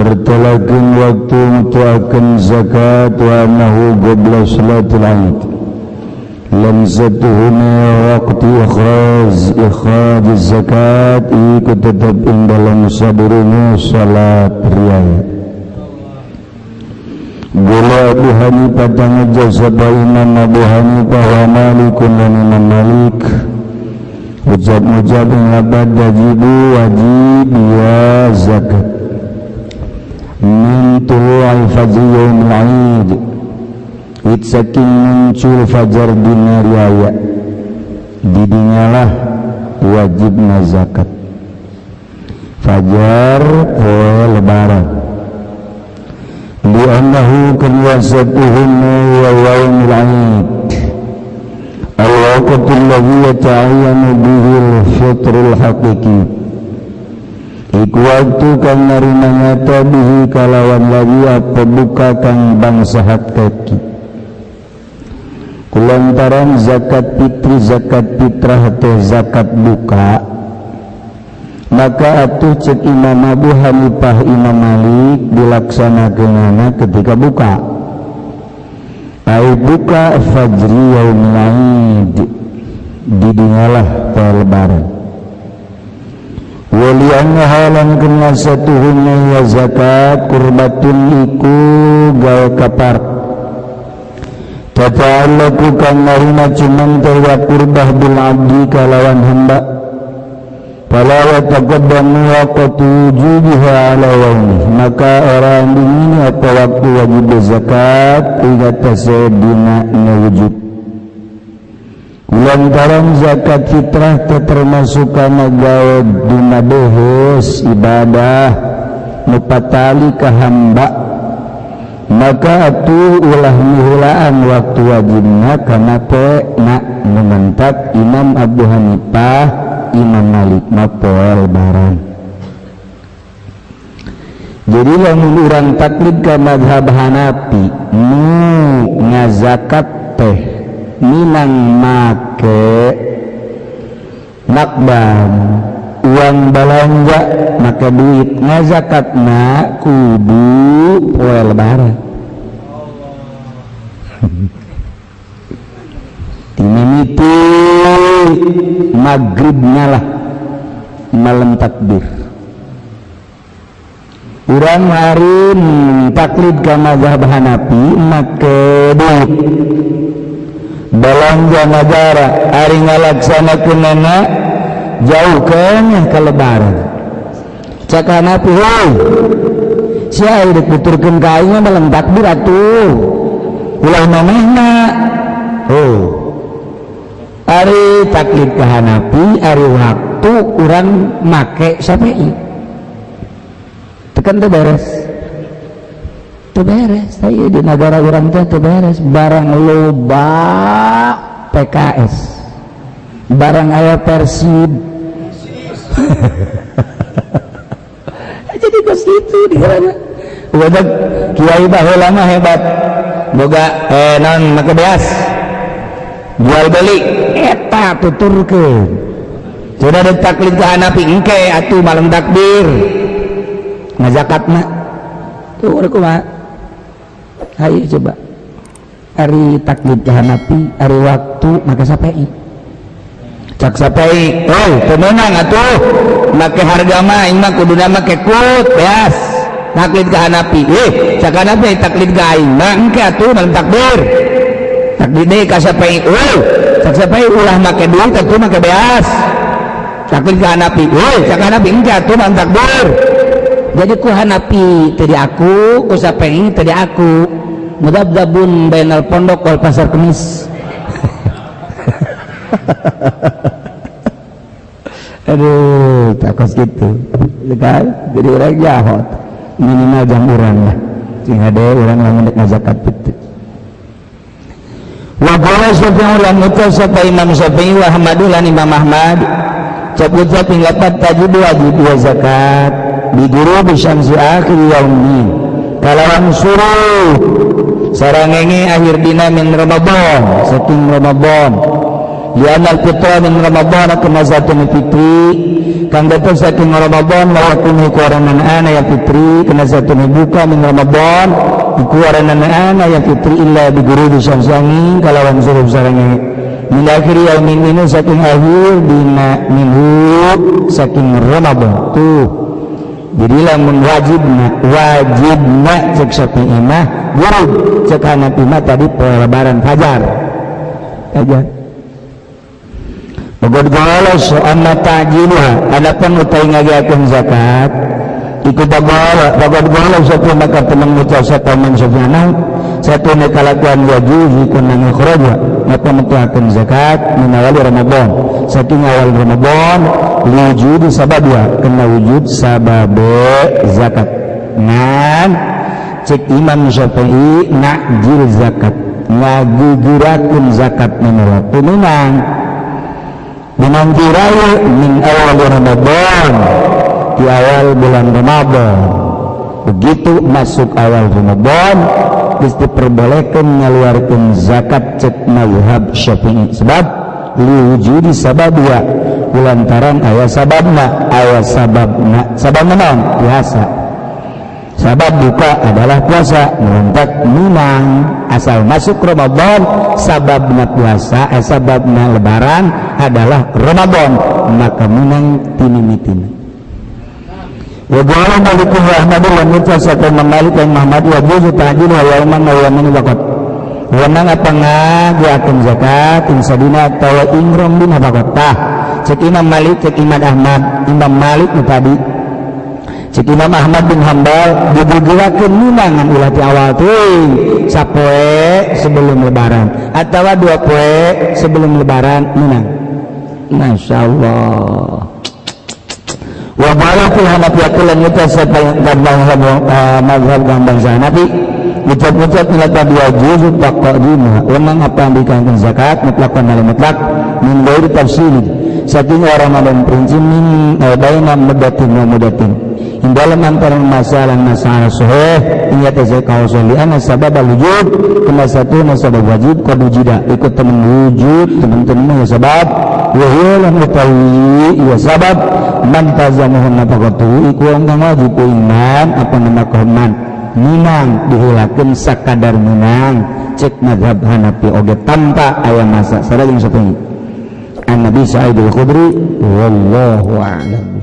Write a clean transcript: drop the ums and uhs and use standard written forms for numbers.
Mertelakeun waktu mutuakeun zakat wa annahu qabla salatil Aid. Lan satuhuna waqti ikhraj zakat iku tetep ing dalam sadurunge salat riyaya. Gula Abu Hanifah tangeja sapa Imam Abu Hanifah wa Malikun lan Imam Malik. Ucap-ucap ing lapad tajibu wajib ya zakat min tulu'il fajri yaumil Aid, wit saking muncul fajar dina riyaya, didinyalah wajibna zakat fajar poe Lebaran. Li'annahu kuwasatuhunna wa yaumil Aid al-waqtu alladhi yata'ayyanu bihi al-fitrul haqiqi, iku waktu kang narima nyata bihi kalawan lagi apa buka kang bangsa hakiki. Kulantaran zakat fitri, zakat fitrah teh zakat buka, maka atuh cek Imam Abu Hanifah, Imam Malik dilaksanakeunana ketika buka, ai buka fajri yaumil Aid, didingalah poe Lebaran. Wa li'annaha lan kena satuhunna ya zakat qurbatun iku gawe kapar tata'allaqu kang narima cumanter wa qurbah bil abdi kalawan hamba, fala yataqaddamu waqtu wujubiha ala yaumi, maka orang dingin apa waktu wajib zakat ing atase dina wujud. Lantaran zakat fitrah teh termasuk kana gawe dina behes ibadah nu patali ka hamba, maka atuh ulah mihulaan waktu wajibna kana poe na nu mentak Imam Abu Hanifah, Imam Malik mah poe Lebaran. Jadi lamun urang taklid ka mazhab Hanafi nu ngazakat teh minang make nakban uang belanja, make duit, ngazakatna kudu poe Lebaran. Dimimiti maghribnya lah, malam takbir. Urang harim taklid ka mazhab Hanafi make duit belanja negara, ari ngalaksanakeunana jauh keneh ka Lebaran. Cak Hanafi, "Heuh sia, dek nuturkeun ka aing mah malam takbir atuh, ulah manehna." Oh, ari taklid ka Hanafi, ari waktu urang make Syafi'i tekan teu beres, teu beres. Saya di negara urang teh teu beres, barang loba PKS, barang aya Persib, jadi kos gitu di mana. Udah kiai baheula mah hebat, boga naon, make beas jual beli eta tuturkeun. Sudah ada taklid ka Hanafi, engke atuh malam takbir ngazakatna tuh urang kumaha? Hayu coba, ari taklid ka Hanafi, ari waktu make Syafi'i, cak Syafi'i, "Oh, teu meunang atuh make harga mah, aing mah kuduna make kut beas." Taklid ka Hanafi, eh, cak Hanafi, taklid ka aing mah engke atuh malam takbir. Taklid deui ka Syafi'i, oh, cak Syafi'i, ulah make duit atuh, make beas. Taklid ka Hanafi, oh, cak Hanafi, engke atuh malam takbir. Jadi ku Hanafi tadi aku, ku Syafi'i tadi aku, mudabdabun bainal pondok wal pasar kemis. Aduh, takos gitu kan. Jadi orang jahat minimal jam urang lah sing hade urang lamun dek ngazakat itu. Wa qala Syafi'i lan ngucap sapa Imam Syafi'i wa Ahmadu lan Imam Ahmad, cap ucap ing lapat tajibu wajib wa zakat bi ghurubi syamsi akhir yaumin, kalawan suruh sarangenge akhir dina min Ramadan, saking Ramadan. Lianal fitra min Ramadan, kena satuna fitri kang datang saking Ramadan, la yakunu kuaranana ya fitri, kena satuna buka min Ramadan kuaranana ana ya fitri, illa bi ghurubi syamsi, kalawan surup sarenge, min akhir yaumin minhu, saking akhir dina, minhu saking Ramadan. Tuh, jadi lamun wajibna, wajibna cek Syafi'i mah ghurub, cek Hanafi mah tadi poe Lebaran fajar aja. Bogor golos amma ta'jiluha, adapun utai ngageakeun zakat iku bagola bagod golos satu, maka temen ngucap sapa man sufyana satu kalakuan yajuzu kuna ikhraja, maka metuakeun zakat, min awal Ramadan, saking awal Ramadan, liwujudi sababia, kena wujud sababe zakat. Ngan cek Imam Syafi'i nakjil zakat, ngagugurakeun zakat min waktu menang menang min awal Ramadan, di awal bulan Ramadan. Begitu masuk awal Ramadan geus diperbolehkan ngeluarkan zakat cek mazhab Syafi'i, sebab liwujudi sababia, lantaran aya sababna, aya sababna. Sababna naon? Puasa. Sabab buka adalah puasa, melontak minang asal masuk Ramadan. Sababna puasa, sababna Lebaran adalah Ramadan, maka minang tinimitina. Wa qala Malik wa Ahmad, wa ngucap sapa Malik dan Muhammad, wa juzu ta'jil wa yauman wa yauman waqt. Wenang apa ngageakeun zakat ing sadina atawa ing rong dina faqat. Tah, cek Imam Malik, cek Imam Ahmad, Imam Malik nu tadi, cek Imam Ahmad bin Hambal digugurakeun minangan ulah ti awal teuing, sapoe sebelum Lebaran atawa 2 poe sebelum Lebaran minang. Masya Allah. Wa balakul Hanafiyah, lan ngucap sapa mazhab bangsa Hanafi, ngucap-ngucap nilai yajuzu taqdimuha, wenang apa yang dikangkeun zakat, mutlaqan dalam mutlak, min ghairi tafsil, saking orang ada prinsip, min baina mudatin wa mudatin, in dalam antara masalah-masalah sahih ingat zakat li anna sabab al wujub, kena satu sabab wajib, qad wujida, ikut temen wujud temen-temen ya sabab, wa hiya lan utawi ya sabab, man talzamuhu nafaqatu, iku wong kang wajib iman apa nama man minang diheulakeun sakadar minang cek mazhab Hanafi oge tanpa aya masa. Sareng jeung Syafi'i. An Nabi Sa'id al-Khudri, wallahu a'lam.